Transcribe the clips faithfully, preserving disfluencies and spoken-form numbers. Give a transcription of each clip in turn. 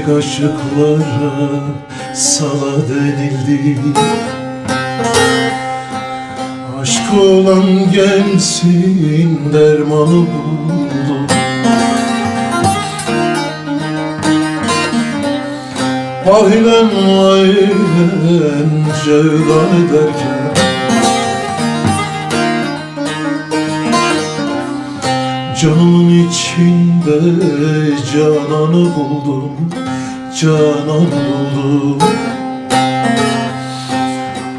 Aşıklara sala denildi. Aşk olan gelsin dermanı buldu. Ailem ailen cevdan ederken, canımın içinde cananı buldum, cananı buldum.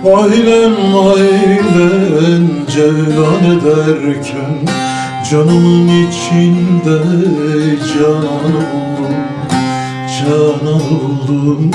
Ailem ailen cevdan ederken, canımın içinde cananı buldum, cananı buldum.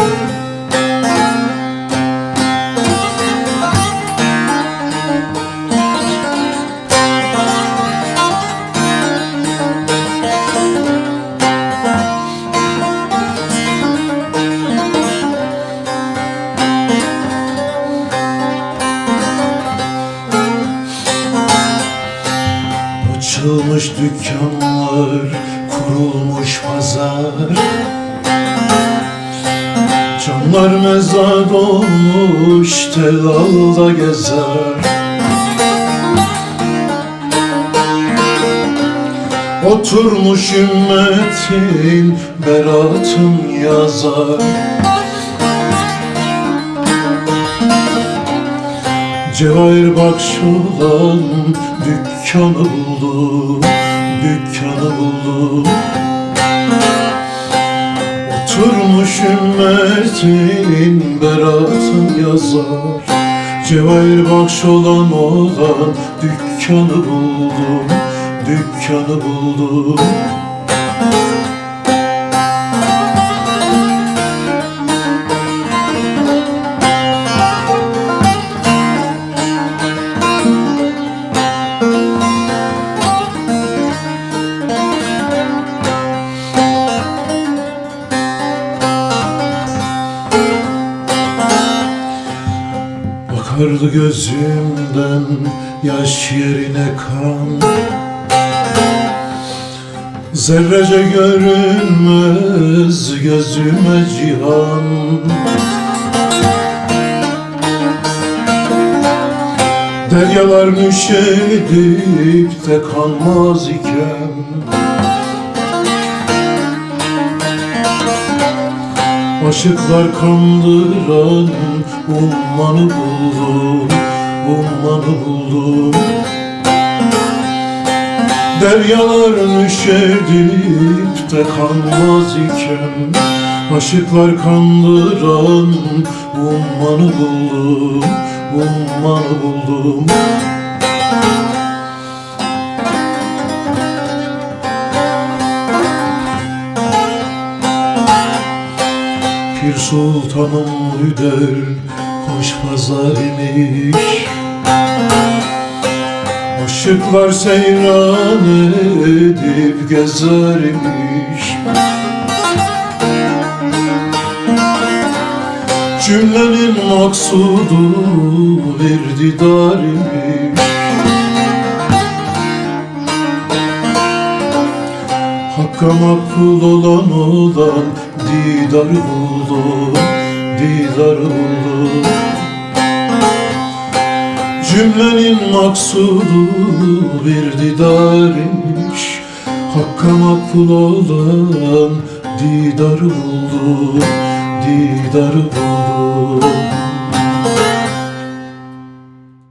Açılmış dükkanlar, kurulmuş pazar. Canlar mezar olmuş, telalda gezer. Oturmuş ümmetin beratın yazar. Cevahir Bakş olan dükkanı buldum, dükkanı buldum. Oturmuş ümmetin beratın yazar. Cevahir Bakş olan, olan dükkanı buldum, dükkanı buldum. Akardı gözümden yaş yerine kan. Zerrece görünmez gözüme cihan. Deryalar nüşedip de kanmaz iken, aşıklar kandıran ummanı buldum, ummanı buldum. Deryalar nüşedip de kanmaz iken, aşıklar kandıran ummanı buldum, ummanı buldum. Pir Sultanım Hüder hoş pazar imiş. Aşıklar seyran edip gezer imiş. Cümlenin maksudu bir didar imiş. Hakka makbul olan, olan didar buldum, didar buldum. Cümlenin maksudu bir didar imiş. Hakka makbul olan didar buldum, didar buldum.